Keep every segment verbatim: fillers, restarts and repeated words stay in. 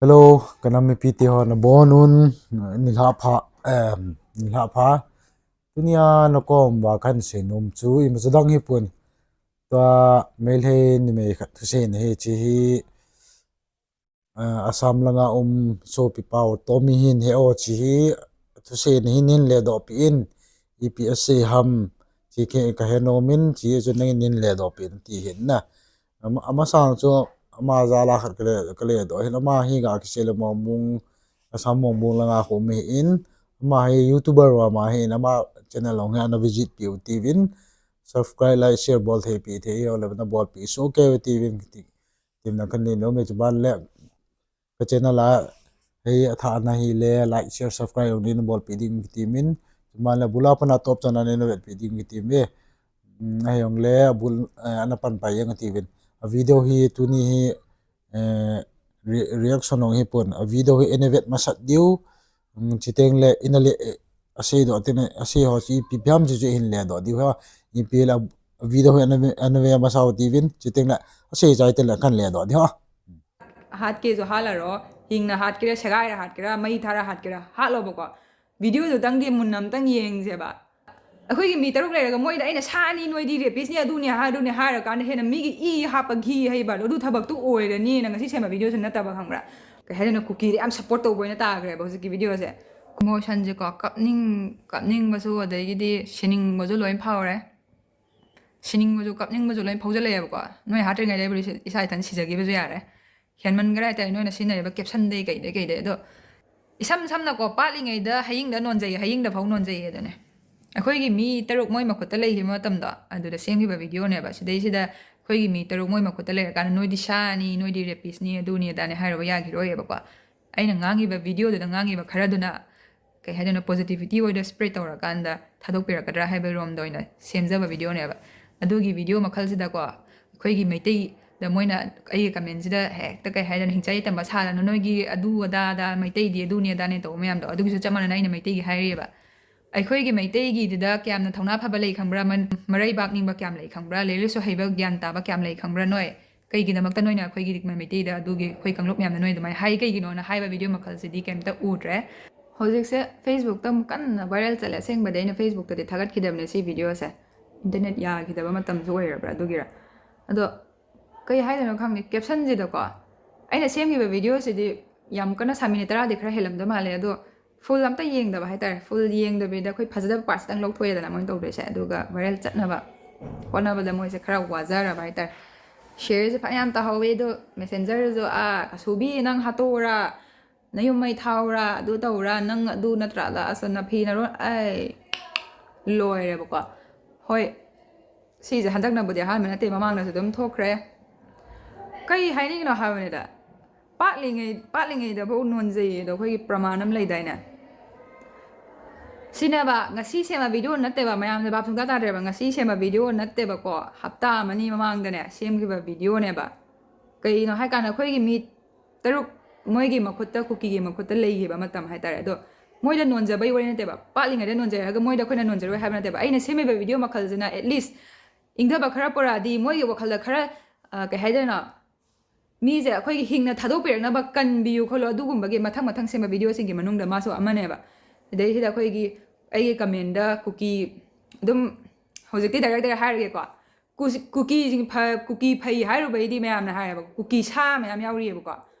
Hello, ka nam mipi te ho nabonun, nilhah pha, em, nilhah pha. Tunia nakom uva kahin seinom chu imacha dang hipon. Tua Meitei numei khat thuseina hi, hiche hi, eh, Assam langa um sopi pau Tommy hin he o, hiche hi thuseina hin hin ledoh pih in, ipi asei ham, hiche hi kahe nomin, hiche hi chu nangin hin ledoh pih in ti hin na. Ama, amasang chu ama jal a khat kale, kaledoh hin, ama hi ga kisei le Mongbung, Assam Mongbung langa khu um ahin, ama hi YouTuber ama hin, ama channel jong hi ana visit peh u tivin, subscribe, like, share bol thei peh thei ho le nabolpeh soh kei u tivin, ti, timna kahin nei nom e. Chuban le ka channel a hi athah na hile like, share, subscribe jong nei nabolpeh ding kati min. Chuban le abul a pat a top chan a nei navetpeh ding kati me. Hmm, ahijongle abul, eh, ana pan pai jeng ati uvin. A video hi tuni hi, eh, re-, reaction jong hipon. A video hi ina vet masat diu. Hmm, chuteng le ina le, eh, asei doh tin, asei ho chu ipi ham chu chu hin ledoh diu ha. Ipi le a video hi ana ve, ana ve masa u tivin. Chuteng le asei chai teng le kahin ledoh diu ha. Hat kei chu hat lo, hing na hat kei ra, segai ra hat kei ra, mei tha ra hat kei ra, hat lo ba ko. Video chu tang di mun nam tang yeng je ba. ꯑꯩꯈꯣꯏꯒꯤ ꯃꯤ ꯇꯔꯨꯛ ꯂꯩꯔꯒ ꯃꯣꯏꯗ ꯑꯩꯅ ꯁꯥꯅꯤ, ꯅꯣꯏꯗꯤ rapist ꯅꯤ, ꯑꯗꯨꯅꯤ, ꯑꯗꯨꯅꯤ ꯍꯥꯏꯔꯀꯥꯟꯗ ꯍꯦꯟꯅ ꯃꯤꯒꯤ ꯏ ꯍꯥꯞꯄ ꯘꯤ ꯍꯩꯕ ꯑꯗꯨ ꯊꯕꯛꯇꯨ ꯑꯣꯏꯔꯅꯤꯅ ꯉꯁꯤ ꯁꯦꯝꯕ video ꯁꯨ ꯅꯠꯇꯕ, ꯈꯪꯕ꯭ꯔꯥ? ꯀꯩ ꯍꯥꯏꯗꯣꯏꯅꯣ, ꯀꯨꯀꯤꯗ ꯌꯥꯝ support ꯇꯧꯕ ꯑꯣꯏꯅ ꯇꯥꯈ꯭ꯔꯦꯕ ꯍꯧꯖꯤꯛꯀꯤ video ꯁꯦ꯫ Emotion ꯁꯦꯀꯣ, ꯀꯞꯅꯤꯡ-, ꯀꯞꯅꯤꯡꯕꯁꯨ ꯑꯗꯒꯤꯗꯤ ꯁꯤꯅꯤꯡꯕꯁꯨ ꯂꯣꯏ ꯐꯥꯎꯔꯦ꯫ ꯁꯤꯅꯤꯡꯕꯁꯨ ꯀꯞꯅꯤꯡꯕꯁꯨ ꯂꯣꯏ ꯐꯥꯎꯖꯜꯂꯛꯑꯦꯕꯀꯣ꯫ ꯅꯣꯏ ꯍꯥꯠꯇ꯭ꯔꯤꯉꯩꯗ ꯑꯩꯕꯨꯗꯤ ꯏꯁꯥ ꯏꯊꯟ ꯁꯤꯖꯈꯤꯕꯁꯨ ꯌꯥꯔꯦ꯫ ꯍꯦꯟꯃꯟꯈ꯭ꯔꯦ ꯍꯥꯏꯇꯥꯔꯦ ꯅꯣꯏꯅ ꯁꯤꯖꯤꯟꯅꯔꯤꯕ caption ꯗꯩ ꯀꯩꯗꯩ ꯀꯩꯗꯩ꯫ ꯑꯗꯣ ꯏꯁꯝ ꯁꯝꯅꯀꯣ, ꯄꯥꯠꯂꯤꯉꯩꯗ ꯍꯌꯤꯡꯗ ꯅꯣꯟꯖꯩ, ꯍꯌꯤꯡꯗ ꯐꯥꯎ ꯅꯣꯟꯖꯩꯌꯦ ꯑꯗꯨꯅꯦ꯫ ꯑꯩꯈꯣꯏꯒꯤ ꯃꯤ ꯇꯔꯨꯛ ꯃꯣꯏ ꯃꯈꯨꯠꯇ ꯂꯩꯈꯤꯕ ꯃꯇꯝꯗꯣ, ꯑꯗꯨꯗ ꯁꯦꯝꯈꯤꯕ video ꯅꯦꯕ꯫ ꯁꯤꯗꯩꯁꯤꯗ ꯑꯩꯈꯣꯏꯒꯤ ꯃꯤ ꯇꯔꯨꯛ ꯃꯣꯏ ꯃꯈꯨꯠꯇ ꯂꯩꯔꯀꯥꯟꯗ ꯅꯣꯏꯗꯤ ꯁꯥꯅꯤ, ꯅꯣꯏꯗꯤ rapist ꯅꯤ, ꯑꯗꯨꯅꯤ ꯑꯗꯥꯅꯤ ꯍꯥꯏꯔꯨꯕ ꯌꯥꯈꯤꯔꯣꯏꯌꯦꯕꯀꯣ꯫ ꯑꯩꯅ ꯉꯥꯡꯉꯤꯕ video ꯗꯨꯗ ꯉꯥꯡꯉꯤꯕ ꯈꯔꯗꯨꯅ ꯀꯩ ꯍꯥꯏꯗꯣꯏꯅꯣ, positivity ꯑꯣꯏꯅ spread ꯇꯧꯔꯀꯥꯟꯗ ꯊꯥꯗꯣꯛꯄꯤꯔꯛꯀꯗ꯭ꯔꯥ ꯍꯥꯏꯕ ꯔꯣꯝꯗ ꯑꯣꯏꯅ ꯁꯦꯝꯖꯕ video ꯅꯦꯕ꯫ ꯑꯗꯨꯒꯤ video ꯃꯈꯜꯁꯤꯗꯀꯣ, ꯑꯩꯈꯣꯏꯒꯤ ꯃꯩꯇꯩꯗ ꯃꯣꯏꯅ ꯑꯩꯒꯤ comment ꯁꯤꯗ ꯍꯦꯛꯇ ꯀꯩ ꯍꯥꯏꯗꯣꯏꯅꯣ, ꯍꯤꯡꯆꯥꯏ ꯌꯥꯏꯇꯝꯕ ꯁꯥꯗꯅ ꯅꯣꯏꯒꯤ ꯑꯗꯨ ꯑꯗꯥ ꯑꯗꯥ ꯃꯩꯇꯩꯗꯤ ꯑꯗꯨꯅꯤ ꯑꯗꯥꯅꯦ ꯇꯧꯕ ꯃꯌꯥꯝꯗꯣ, ꯑꯗꯨꯒꯤꯁꯨ ꯆꯞ ꯃꯥꯟꯅꯅ ꯑꯩꯅ ꯃꯩꯇꯩꯒꯤ ꯍꯥꯏꯔꯤꯑꯕ꯫ ꯑꯩꯈꯣꯏꯒꯤ ꯃꯩꯇꯩꯒꯤꯗꯨꯗ ꯀꯌꯥꯝꯅ ꯊꯧꯅꯥ ꯐꯕ ꯂꯩ ꯈꯪꯕ꯭ꯔꯥ? ꯃꯟ-, ꯃꯔꯩꯕꯥꯛ ꯅꯤꯡꯕ ꯀꯌꯥꯝ ꯂꯩ ꯈꯪꯕ꯭ꯔꯥ? ꯂꯥꯏꯔꯤꯛ ꯂꯥꯏꯁꯨ ꯍꯩꯕ, ꯒ꯭ꯌꯥꯟ ꯇꯥꯕ ꯀꯌꯥꯝ ꯂꯩ ꯈꯪꯕ꯭ꯔꯥ ꯅꯣꯏ? ꯀꯩꯒꯤꯗꯃꯛꯇ ꯅꯣꯏꯅ ꯑꯩꯈꯣꯏꯒꯤ ꯃꯩꯇꯩꯗ ꯑꯗꯨꯒꯤ ꯑꯩꯈꯣꯏ ꯀꯥꯡꯂꯨꯞ ꯃꯌꯥꯝꯅ ꯅꯣꯏ ꯑꯗꯨꯃꯥꯏꯅ ꯍꯥꯏ ꯀꯩꯒꯤꯅꯣꯅ ꯍꯥꯏꯕ video ꯃꯈꯜꯁꯤꯗꯤ ꯀꯩꯝꯇ ꯎꯗ꯭ꯔꯦ꯫ ꯍꯧꯖꯤꯛꯁꯦ Facebook ꯇ ꯑꯃꯨꯛ ꯀꯟꯅ viral ꯆꯠꯂꯦ꯫ ꯑꯁꯦꯡꯕꯗꯤ ꯑꯩꯅ Facebook ꯇꯗꯤ ꯊꯥꯒꯠꯈꯤꯗꯕꯅꯦ ꯁꯤ video ꯁꯦ꯫ Internet ꯌꯥꯈꯤꯗꯕ ꯃꯇꯝꯁꯨ ꯑꯣꯏꯔꯕ꯭ꯔꯥ ꯑꯗꯨꯒꯤꯔ? ꯑꯗꯣ ꯀꯩ ꯍꯥꯏꯗꯣꯏꯅꯣ ꯈꯪꯗꯦ꯫ Caption ꯁꯤꯗꯀꯣ, ꯑꯩꯅ ꯁꯦꯝꯈꯤꯕ video ꯁꯤꯗꯤ ꯌꯥꯝ ꯀꯟꯅ ꯁꯥꯡ, minute ꯇꯔꯥꯗꯤ ꯈꯔ ꯍꯦꯜꯂꯝꯗꯧ ꯃꯥꯜꯂꯦ꯫ ꯑꯗꯣ full ꯑꯝꯇ ꯌꯦꯡꯗꯕ ꯍꯥꯏꯇꯥꯔꯦ꯫ Full ꯌꯦꯡꯗꯕꯤꯗ ꯑꯩꯈꯣꯏ ꯐꯖꯗꯕ part ꯁꯤꯇꯪ ꯂꯧꯊꯣꯛꯑꯦꯗꯅ ꯃꯣꯏꯅ ꯇꯧꯗꯣꯏꯁꯦ꯫ ꯑꯗꯨꯒ viral ꯆꯠꯅꯕ ꯍꯣꯠꯅꯕꯗ ꯃꯣꯏꯁꯦ ꯈꯔ ꯋꯥꯖꯔꯕ ꯍꯥꯏꯇꯥꯔꯦ꯫ Share ꯁꯦ ꯐꯅꯌꯥꯝ ꯇꯥꯍꯧꯋꯦ꯫ ꯑꯗꯣ Messenger ꯁꯨ, "ꯑꯥ, ꯀꯁꯨꯕꯤ, ꯅꯪ ꯍꯥꯠꯇꯣꯛꯎꯔꯥ, ꯅꯌꯨꯝ ꯃꯩ ꯊꯥꯎꯔꯥ, ꯑꯗꯨ ꯇꯧꯔꯥ, ꯅꯪ ꯑꯗꯨ ꯅꯠꯇ꯭ꯔꯥ, ꯑꯁ, ꯅꯐꯤ ꯅꯔꯣꯟ, ꯑꯩ ꯂꯣꯏꯔꯦꯕꯀꯣ꯫" ꯍꯣꯏ, ꯁꯤꯁꯦ ꯍꯟꯗꯛꯅꯕꯨꯗꯤ ꯑꯍꯥꯟꯕ ꯅꯠꯇꯦ, ꯃꯃꯥꯡꯗꯁꯨ ꯑꯗꯨꯝ ꯊꯣꯛꯈ꯭ꯔꯦ꯫ ꯀꯩ ꯍꯥꯏꯅꯤꯡꯉꯤꯅꯣ ꯍꯥꯏꯕꯅꯤꯗ, ꯄꯥꯠꯂꯤꯉꯩ-, ꯄꯥꯠꯂꯤꯉꯩꯗꯐꯥꯎ ꯅꯣꯟꯖꯩꯌꯦ ꯑꯗꯣ ꯑꯩꯈꯣꯏꯒꯤ ꯄ꯭ꯔꯃꯥꯟ ꯑꯃ ꯂꯩꯗꯥꯏꯅꯦ? ꯁꯤꯅꯦꯕ, ꯉꯁꯤ ꯁꯦꯝꯕ video ꯅꯠꯇꯦꯕ, ꯃꯌꯥꯝꯁꯦ ꯚꯥꯞ ꯁꯨꯡꯇꯥ ꯇꯥꯗ꯭ꯔꯦꯕ꯫ ꯉꯁꯤ ꯁꯦꯝꯕ video ꯅꯠꯇꯦꯕꯀꯣ, ꯍꯞꯇꯥ ꯑꯃꯅꯤ ꯃꯃꯥꯡꯗꯅꯦ ꯁꯦꯝꯈꯤꯕ video ꯅꯦꯕ꯫ ꯀꯩꯅꯣ ꯍꯥꯏꯀꯥꯟꯗ ꯑꯩꯈꯣꯏꯒꯤ ꯃꯤ ꯇꯔꯨꯛ, ꯃꯣꯏꯒꯤ ꯃꯈꯨꯠꯇ, ꯀꯨꯀꯤꯒꯤ ꯃꯈꯨꯠꯇ ꯂꯩꯈꯤꯕ ꯃꯇꯝ ꯍꯥꯏꯇꯥꯔꯦ꯫ ꯑꯗꯣ ꯃꯣꯏꯗ ꯅꯣꯟꯖꯕꯩ ꯋꯥꯔꯤ ꯅꯠꯇꯦꯕ, ꯄꯥꯠꯂꯤꯉꯩꯗ ꯅꯣꯟꯖꯩ ꯍꯥꯏꯔꯒ ꯃꯣꯏꯗ ꯑꯩꯈꯣꯏꯅ ꯅꯣꯟꯖꯔꯣꯏ ꯍꯥꯏꯕ ꯅꯠꯇꯦꯕ꯫ ꯑꯩꯅ ꯁꯦꯝꯃꯤꯕ video ꯃꯈꯜꯁꯤꯅ at least ꯏꯪꯊꯕ ꯈꯔ ꯄꯨꯔꯛꯑꯗꯤ, ꯃꯣꯏꯒꯤ ꯋꯥꯈꯜꯗ ꯈꯔ, ꯑ, ꯀꯩ ꯍꯥꯏꯗꯣꯏꯅꯣ, ꯃꯤꯁꯦ ꯑꯩꯈꯣꯏꯒꯤ ꯍꯤꯡꯅ ꯊꯥꯗꯣꯛꯄꯤꯔꯛꯅꯕ ꯀꯟꯕꯤꯌꯨ ꯈꯣꯠꯂꯨ, ꯑꯗꯨꯒꯨꯝꯕꯒꯤ ꯃꯊꯪ ꯃꯊꯪ ꯁꯦꯝꯕ video ꯁꯤꯡꯒꯤ ꯃꯅꯨꯡꯗ ꯃꯥꯁꯨ ꯑꯃꯅꯦꯕ꯫ ꯁꯤꯗꯩꯁꯤꯗ ꯑꯩꯈꯣꯏꯒꯤ, ꯑꯩꯒꯤ comment ꯗ ꯀꯨꯀꯤ ꯑꯗꯨꯝ, ꯍꯧꯖꯤꯛꯇꯤ direct direct ꯍꯥꯏꯔꯒꯦꯀꯣ, ꯀꯨ-, ꯀꯨꯀꯤꯁꯤꯡ ꯐ-, ꯀꯨꯀꯤ ꯐꯩ ꯍꯥꯏꯔꯨꯕꯩꯗꯤ ꯃꯌꯥꯝꯅ ꯍꯥꯏꯌꯦꯕ, ꯀꯨꯀꯤ ꯁꯥ ꯃꯌꯥꯝ ꯌꯥꯎꯔꯤꯑꯕꯀꯣ꯫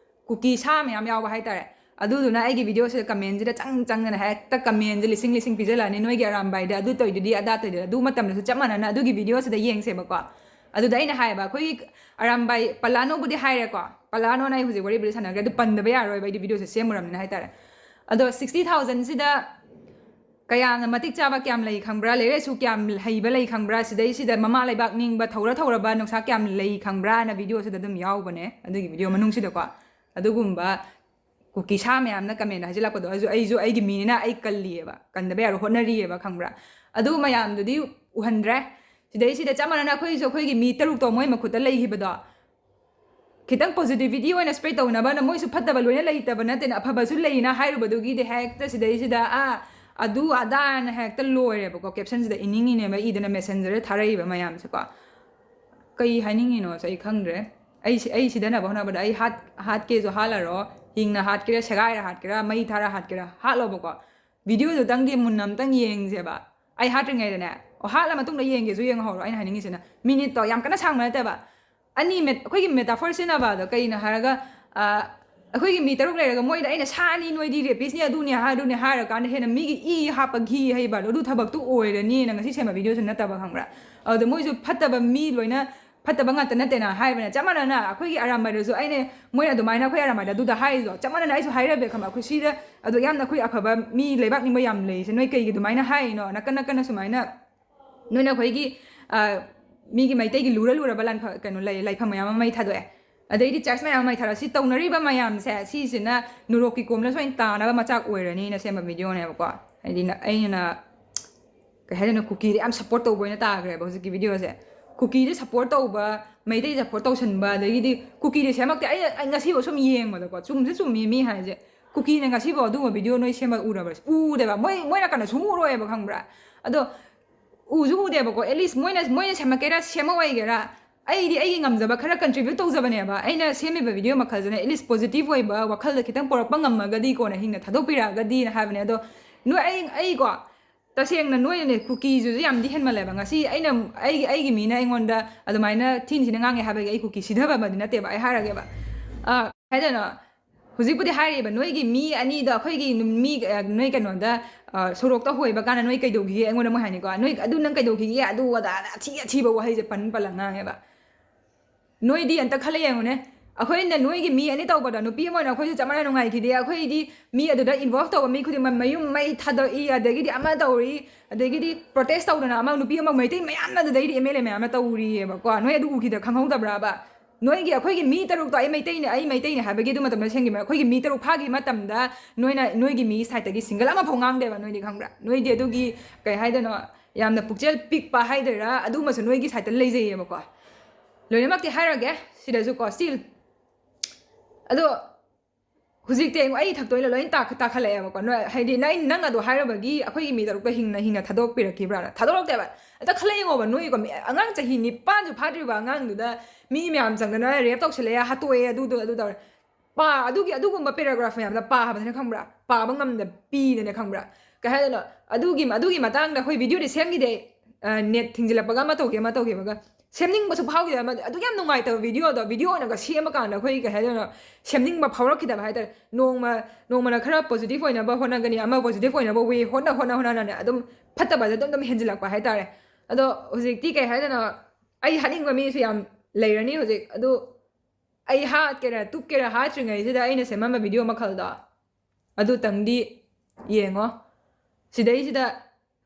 ꯀꯨꯀꯤ ꯁꯥ ꯃꯌꯥꯝ ꯌꯥꯎꯕ ꯍꯥꯏꯇꯥꯔꯦ꯫ ꯑꯗꯨꯗꯨꯅ ꯑꯩꯒꯤ video ꯁꯤꯗ comment ꯁꯤꯗ ꯆꯪ ꯆꯪꯗꯅ ꯍꯦꯛꯇ comment ꯁꯦ ꯂꯤꯁꯤꯡ ꯂꯤꯁꯤꯡ ꯄꯤꯖꯜꯂꯛꯑꯅꯤ, "ꯅꯣꯏꯒꯤ ꯑꯔꯥꯝꯕꯥꯏꯗ ꯑꯗꯨ ꯇꯧꯏꯗꯨꯗꯤ, ꯑꯗꯥ ꯇꯧꯏꯗꯨꯗꯤ"꯫ ꯑꯗꯨ ꯃꯇꯝꯗꯁꯨ ꯆꯞ ꯃꯥꯟꯅꯅ ꯑꯗꯨꯒꯤ video ꯁꯤꯗ ꯌꯦꯡꯁꯦꯕꯀꯣ꯫ ꯑꯗꯨꯗ ꯑꯩꯅ ꯍꯥꯏꯌꯦꯕ, ꯑꯩꯈꯣꯏꯒꯤ ꯑꯔꯥꯝꯕꯥꯏ ꯄꯂꯥꯅꯣꯕꯨꯗꯤ ꯍꯥꯏꯔꯦꯀꯣ, ꯄꯂꯥꯅꯣꯅ ꯑꯩ ꯍꯧꯖꯤꯛ ꯋꯥꯔꯤꯕꯨꯗꯤ ꯁꯥꯟꯅꯈ꯭ꯔꯦ, ꯑꯗꯨ ꯄꯟꯗꯕ ꯌꯥꯔꯣꯏꯕ, ꯑꯩꯗꯤ video ꯁꯦ ꯁꯦꯝꯃꯨꯔꯕꯅꯤꯅ ꯍꯥꯏꯇꯥꯔꯦ꯫ ꯑꯗꯣ sixty thousand ꯁꯤꯗ ꯀꯌꯥꯝꯅ ꯃꯇꯤꯛ ꯆꯥꯕ ꯀꯌꯥꯝ ꯂꯩ ꯈꯪꯕ꯭ꯔꯥ, ꯂꯥꯏꯔꯤꯛ ꯂꯥꯏꯁꯨ ꯀꯌꯥꯝ ꯍꯩꯕ ꯂꯩ ꯈꯪꯕ꯭ꯔꯥ, ꯁꯤꯗꯩꯁꯤꯗ ꯃꯃꯥ ꯂꯩꯕꯥꯛ ꯅꯤꯡꯕ, ꯊꯧꯔ ꯊꯧꯔꯕ ꯅꯨꯡꯁꯥ ꯀꯌꯥꯝ ꯂꯩ ꯈꯪꯕ꯭ꯔꯥꯅ video ꯁꯤꯗ ꯑꯗꯨꯝ ꯌꯥꯎꯕꯅꯦ, ꯑꯗꯨꯒꯤ video ꯃꯅꯨꯡꯁꯤꯗꯀꯣ꯫ ꯑꯗꯨꯒꯨꯝꯕ ꯀꯨꯀꯤ ꯁꯥ ꯃꯌꯥꯝꯅ comment ꯍꯥꯏꯖꯤꯜꯂꯛꯄꯗꯣ, ꯑꯩꯁꯨ, ꯑꯩꯁꯨ ꯑꯩꯒꯤ ꯃꯤꯅꯤꯅ ꯑꯩ ꯀꯜꯂꯤꯑꯕ, ꯀꯟꯗꯕ ꯌꯥꯔꯣꯏ, ꯍꯣꯠꯅꯔꯤꯑꯕ, ꯈꯪꯕ꯭ꯔꯥ? ꯑꯗꯨ ꯃꯌꯥꯝꯗꯨꯗꯤ ꯎꯍꯟꯗ꯭ꯔꯦ꯫ ꯁꯤꯗꯩꯁꯤꯗ ꯆꯞ ꯃꯥꯟꯅꯅ ꯑꯩꯈꯣꯏꯁꯨ ꯑꯩꯈꯣꯏꯒꯤ ꯃꯤ ꯇꯔꯨꯛꯇꯣ ꯃꯣꯏ ꯃꯈꯨꯠꯇ ꯂꯩꯈꯤꯕꯗꯣ, ꯈꯤꯇꯪ positivity ꯑꯣꯏꯅ spread ꯇꯧꯅꯕꯅ, ꯃꯣꯏꯁꯨ ꯐꯠꯇꯕ ꯂꯣꯏꯅ ꯂꯩꯇꯕ ꯅꯠꯇꯦꯅ, ꯑꯐꯕꯁꯨ ꯂꯩꯅ ꯍꯥꯏꯔꯨꯕꯗꯨꯒꯤꯗꯤ ꯍꯦꯛꯇ ꯁꯤꯗꯩꯁꯤꯗ, ꯑꯥ, ꯑꯗꯨ ꯑꯗꯥꯅ ꯍꯦꯛꯇ ꯂꯣꯏꯔꯦꯕꯀꯣ꯫ Caption ꯁꯤꯗ ꯏꯅꯤꯡꯉꯤꯅꯦꯕ, ꯏꯗꯅ Messenger ꯗ ꯊꯥꯔꯛꯏꯕ ꯃꯌꯥꯝꯁꯦꯀꯣ꯫ ꯀꯩ ꯍꯥꯏꯅꯤꯡꯉꯤꯅꯣꯁꯦ ꯑꯩ ꯈꯪꯗ꯭ꯔꯦ꯫ ꯑꯩ ꯁꯤ-, ꯑꯩ ꯁꯤꯗꯅꯕ ꯍꯣꯠꯅꯕꯗ ꯑꯩ ꯍꯥꯠ-, ꯍꯥꯠꯀꯦꯁꯨ ꯍꯥꯠꯂꯔꯣ, Hingna hatkera, segaira hatkera, mei thara hatkera, hatloba ko. Video du tangdi munna amtang yengse ba. Ai hatrei ngaidane. O hatla matungda yengge chu yenghou ro. Aina haningi sina. Minute to yam kana sang mana te ba. Ani met, akhoi ki metaphor sina ba do. Kaina haraga, ah, akhoi ki mi taruk leiraga moida aina sani noi di re. Pis ni aduni ha, aduni ha ra kana hena mi ki i ha pa gi hai ba do. Du thabak tu oi ra ni na ngasi sema video chu na taba khangra. Ado moi chu phataba mi loina phataba ngata nate na hai bana. Chama na na, akhoi ki aramai da chu aina, moi na du mai na akhoi aramai da du da hai zo. Chama na na ai chu hai ra be khama akhoi si da, ado yam na akhoi aphaba mi leibak ni mo yam lei. Se noi kai ki du mai na hai no, na kana kana su mai na. Noi na akhoi ki, ah, mi ki mai te ki lura lura ba lan pha, kanu lai, lai pha mai ma mai tha do e. Adei di church mai ma mai tha do si tau na ri ba mai am se, si si na, nurok ki kom la so in ta na ba ma chak oi ra ni na sema video ne ba ko. Ai di na, ai na, Kahaidana Kuki di am support tauba ina ta kre ba, hujiki video se. Kuki di support tauba, Meitei support tausan ba, adagidi Kuki di semak te, ai, ai ngasi ba sum yeng ma da ko, sum se sum mi mi hai je. Kuki na ngasi ba, du ma video noi sema ura ba, u de ba, moi, moi na kana sum uro e ba khangbra. Ado, u ju u de ba ko, at least moi na, moi na sema kera, sema wai kera. Ai di, ai ngamjaba, khara contribute taujaba ne ba, ai na sema ba video makhal jana, at least positive wai ba, wakhal da kitang porak ba ngam ma gadi ko na hing na, thado pira gadi na hai ba ne, ado, noi ai, ai ko, Tasengna noi ne Kuki ju ju yam di hen ma le ba ngasi aina ai ai gi mi na aingon da adumai na thin thin ngang e ha ba ai Kuki si da ba ma di na te ba ai ha ra ge ba. Ah, hai da na. Hujik pu di hai re ba noi gi mi ani da khoi gi mi noi ka non da sorok ta hoi ba ka na noi kai do gi aingon da mo hai ni ko. Noi adu nang kai do gi adu wa da thi thi ba wa hai je pan pa la ngang e ba. Noi di anta khala yeng une. Akhoi na noi gi mi ani tau ba da nupi mo na khoi chu chamana nungai ki di akhoi di mi adu da involve tau mi khudi ma mayum mai thado i adagi di ama tau ri adagi di protest tau na ama nupi ama mai tei mai amna da dai di M L A mai amna tau ri ba ko noi adu u ki da khang hau da bra ba. Noi gi akhoi gi mi taruk to ai mai tei ne ai mai tei ne ha ba gi du ma tam na seng gi ma akhoi gi mi taruk pha gi ma tam da noi na noi gi mi sai ta gi single ama phongang de ba noi di khang bra. Noi di adu gi kai hai da no yamna pukchel pik pa hai da ra adu ma sa noi gi sai ta lei je ba ko. Loinemak ti hairage, sida ju ko still. Ado, hujik te ai thak toila loin ta ta khala ema ko. No, haidi nai nang ado haira bagi, akhoi mi taruk ta hingna hingna thadok pira ki brana. Thadok te ba. Ata khala ngo ba noi ko mi angang chahi nipan ju phatri ba angang du da mi mi am chang da na rep tok sele ya hatu e adu du adu da. Pa, adugi, adugumba paragraph mayam da pa haba ne khangbra. Pa ba ngam da pi ne khangbra. Ka hai da no, adugi, adugi matang da hoi video de sem gi de, ah, net thing jila paga ma tauke, ma tauke paga. Semning ba su phau gi da ma, adu yam nungai ta video da, video na ka sem ka na hoi ka hai da no. Semning ba phau rak ki da ba hai da. Nong ma, nong ma na khara positive oi na ba hona gani, ama positive oi na ba we hona, hona, hona na ne. Adum phatta ba da dum dum hen jila pa hai da re. Ado, hujik ti kai hai da no, ai haning ba mi su yam lei ra ni hujik. Adu, Ai hat kera, tup kera, hat ringai jida aina semama video makhal da. Adu tang di, yengo. Sidai sida,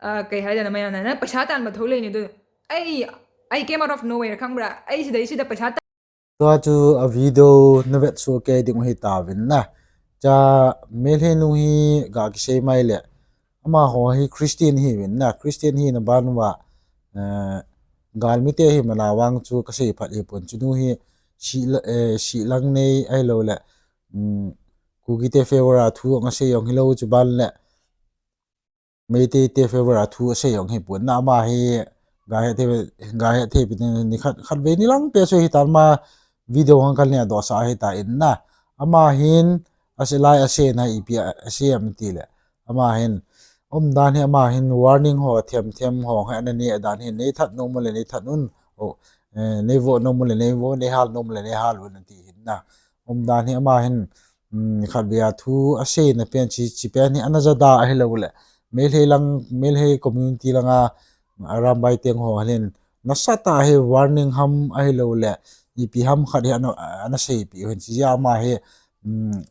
ah, kai hai da na maya na, na paisa tan ma thole ni du. Ai, I came out of nowhere, khangbra. Ai sidai sida paisa tan. Tua chu a video na vet su ke ding hi ta vin na. Cha Meitei nu hi ga kisei mai le. Amaho hi Christian hi vin na, Christian hi na ban va, eh, galmite hi mana vang chu ka sei phat hi pon chu nu hi si la, eh, si lang nei ai lo le, um, Kuki te favor a thu nga sei ong hi lo chu ban le, Meitei te favor a thu sei ong hi pon na ama hi ga he the, ga he the pi ni khat, khat ve ni lang pe so hi tan ma video hang kal ni a do sa hi ta in na. Ama hin, Ase lai ase na ipi a, ase am ti le. Ama hin, um dan hi ama hin warning ho, them them ho, he na ni dan hin, nei that nom le, nei that un, o, eh, nei vo nom le, nei vo, nei hal nom le, nei hal un ti hin na. Um dan hi ama hin, um, khat ve a thu ase na pen chi, chi pen hi ana jada ahi lo le. Meitei lang, Meitei community langa, Arambai teng ho halin, nasatah a hi warning ham ahi lo le, ipi ham khat hi ana, ana sei pi hin chi ama hi, um,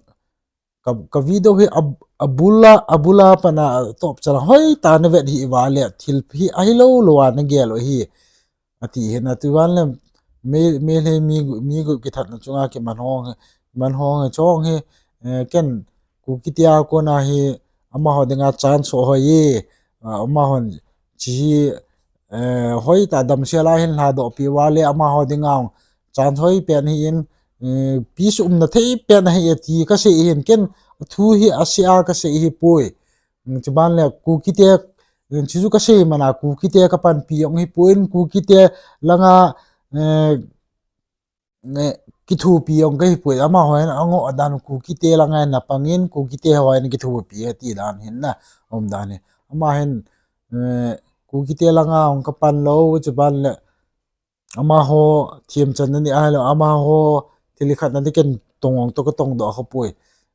ka, ka video hi ab-, abula, abula pana top chala hoi ta na vet hi va le, thil hi ahi lo lo a na gel hi, ati hin atu van le, me, Meitei mi, mi gu ki that na chunga ki man hong, man hong chong hi, eh, ken Kuki tia kona hi, amaho dinga chance ho ye, ah, amahon chi hi, eh, hoi ta dam sia la hin la do pi va le amaho dinga chance hoi pen hi in, eh, peace um na thei pen hi ti ka sei hin ken thu hi asia ka sei hi poi. Chuban le Kuki te, chu chu ka sei mana Kuki te ka pan pi ong hi poi Kuki te langa, eh, ne, kithopi jong kahi poi, amaho hin angoh dan Kukite langa napangin, Kukite ho hin kithopi ati dan hin na, um dan hi. Ama hin, eh, Kukite langa hung kapan lou, chuban le, amaho themchanna ni ahilou, amaho thil khat na ding ken tong ong to katong doh kha poi,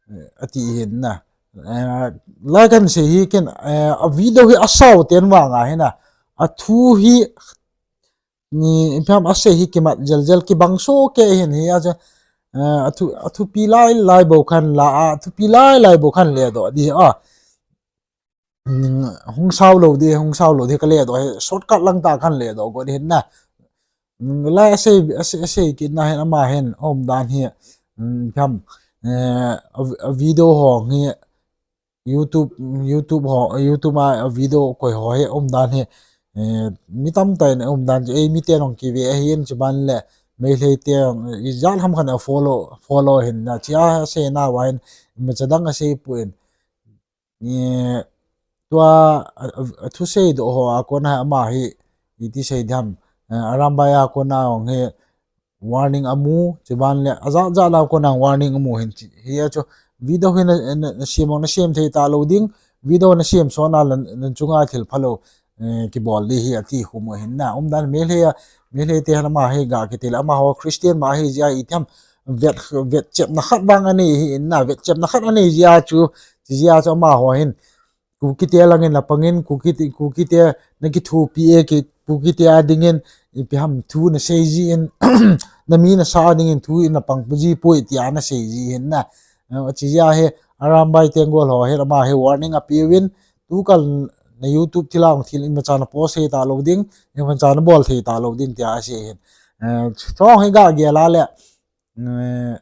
eh, ati hin na. Eh, lai kan sei hi ken, eh, a video hi asao ten vanga hin na. A thu hi, ni, ipi ham asei hi kimat jel jel kibang so ke hin hi a chu, eh, a thu, a thupi lai lai bou khan la, a thupi lai lai bou khan le doh di a. Hung sao lou di, hung sao lou di ka le doh hi, shortcut lang ta khan le doh go di hin na. Lai asei, asei, asei kit na hin ama hin, um dan hi, um, ipi ham, eh, a, a video ho hi, YouTube, YouTube ho, YouTube a, a video koi ho hi, um dan hi, eh, mi tamtah in um dan chu, ei mite nong kive ahin chuban le, Meitei te, ijat ham khan a follow, follow hin na, chia sei na va hin, imacha dang asei poi. Tua, a, a, a thusei doh ho a kona ama hi, iti sei diham, eh, Arambai a kona ong hi warning amu, chuban le, ajat jat la kona warning amu hin chi, hi a chu, video hi na, na, na sem ong, na sem thei ta lou ding, video na sem sona lan, lan chunga thil phalou, eh, kibol di hi ati khu mu hin na. Um dan Meitei a, Meitei te hin ama hi ga kiti le, amaho Christian ma hi jia iti ham, vet, vetchepna khat vang anei hi in na, vetchepna khat anei jia chu, chi jia chu amaho hin, Kukite langin napangin, Kukite, Kukite na kithopi e, ki, Kukite a dingin, ipi ham thu na sei ji in, na mi na sa dingin thu in napang pu ji poi tia na sei ji hin na. Eh, chi jia hi, Arambai Tenggol ho hin ama hi warning apeuvin, tukal na YouTube thil a ong thil imacha na post thei ta lou ding, imacha na bol thei ta lou ding tia asei hin. Eh, chong hi ga gel a le, eh,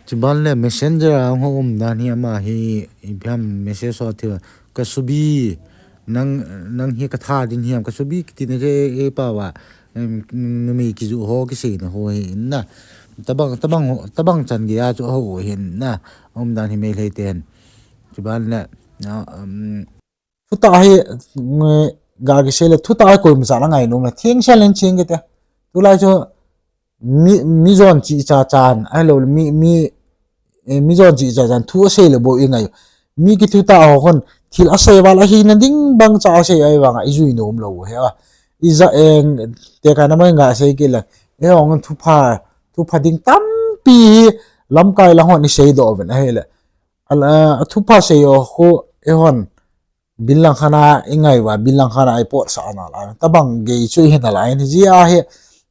chuban le Messenger a hung um dan hi ama hi, ipi ham message so thil, ka subi, nang, nang hi ka tha ding hiam, ka subi kiti na che e pa va, em, numei kiju ho kisei na ho hi in na. Tabang, tabang, tabang chan gei a chu ho hin na. Um dan hi Meitei ten. Chuban le, na, um, thutah hi, nge, ga kisei le, thutah hi koima chan angai nom le, theng sel in ching kite. Tulai chu, mi, mi jon chi cha chan, ahilou le, mi, mi, eh, mi jon chi cha chan, thu asei le bou i ngai. Mi kithutah ho khun, thil asei val ahi na ding bang cha asei ahi vanga, i jui nom lou he a. I ja, eh, te ka na mai nga sei kit le, eh, ong thupha, thupha ding tampi hi, lamkai lang hon i sei doh uvin ahile. Al, eh, a thupha sei ho khu, eh, hon, Bil lang khan a i ngai uva, bil lang khan a i pot sah na lai. Tabang gei chu i hi na lai. Hi jia hi,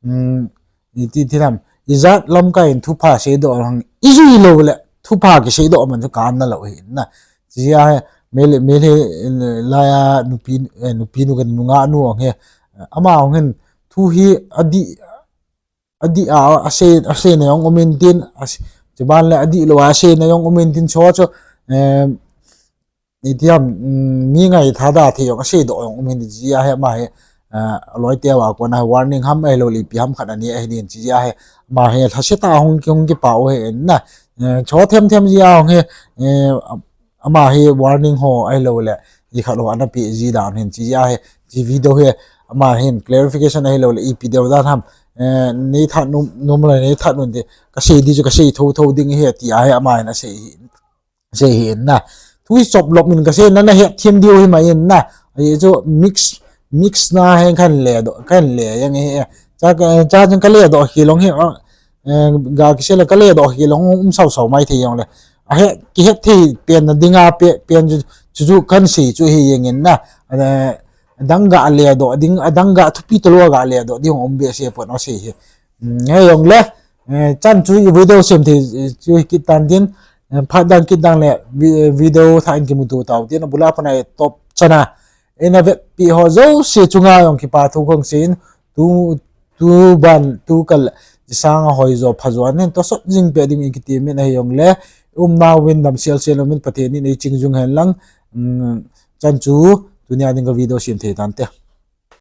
um, i ti, ti nam, i jat lamkai in thupha sei doh lang, i jui lou le, thupha kisei doh man chu kan na lou hi na. Jia hi, Meitei, Meitei, eh, lai a nupi, eh, nupi nu kan nunga nu ang hi. Ama ang hin, thu hi adih, adih a, asei, asei na jong um in tin, ase-, chuban le adih lou a asei na jong um in tin so chu, eh, Iti ham, mm, mi ngai tha da thei jong asei doh jong um in jia hi ama hi, ah, aloi te uva kona warning ham ahilou le ipi ham khat ani ahi din jia hi ama hi lhasetah a hung ki, hung kipa u hi in na, eh, cho them them jia hung hi, eh, ama hi warning ho ahilou le i khat ho ana pe ji dan hin jia hi, chi video hi ama hin clarification ahilou le ipi deu dan ham, eh, nei that nom, nom le nei that nom te ka sei di chu ka sei tho tho ding hi tia hi ama hin asei hi. Sei hi in na. Thu hi chop lop min ka sei na, na het them diu hi mai in na. Ahi chu mix, mix na hen kan le doh, kan le jeng hi. Cha ka, cha jeng ka le doh hi long hi, eh, ga kisei le ka le doh hi long um sau sau mai thei jong le. Ahe, kihet thei pen na dinga pe, pen chu, chu, chu kan sei chu hi jeng in na. Eh, adang ga le doh ding, adang ga thupi talou ga le doh ding um behseh pon asei hi. Hmm, hijong le, eh, chan chu i video sem thei, eh, chu hi kit tan tin, eh, phat dang kit dang le, vi-, video thah in kimuto tau tin, abul a pat a top chan a. Ina vetpi ho jouse chunga jong kipa thu kong sei in, tu, tu ban, tu kal, chi sang a hoi jo pha jo anin, to sot jing pe ding i kiti min ahijong le, um nau vin dam sel sel um in Pathen in ei ching jung hen lang, um, chan chu, tunia ding ka video sem thei tan te.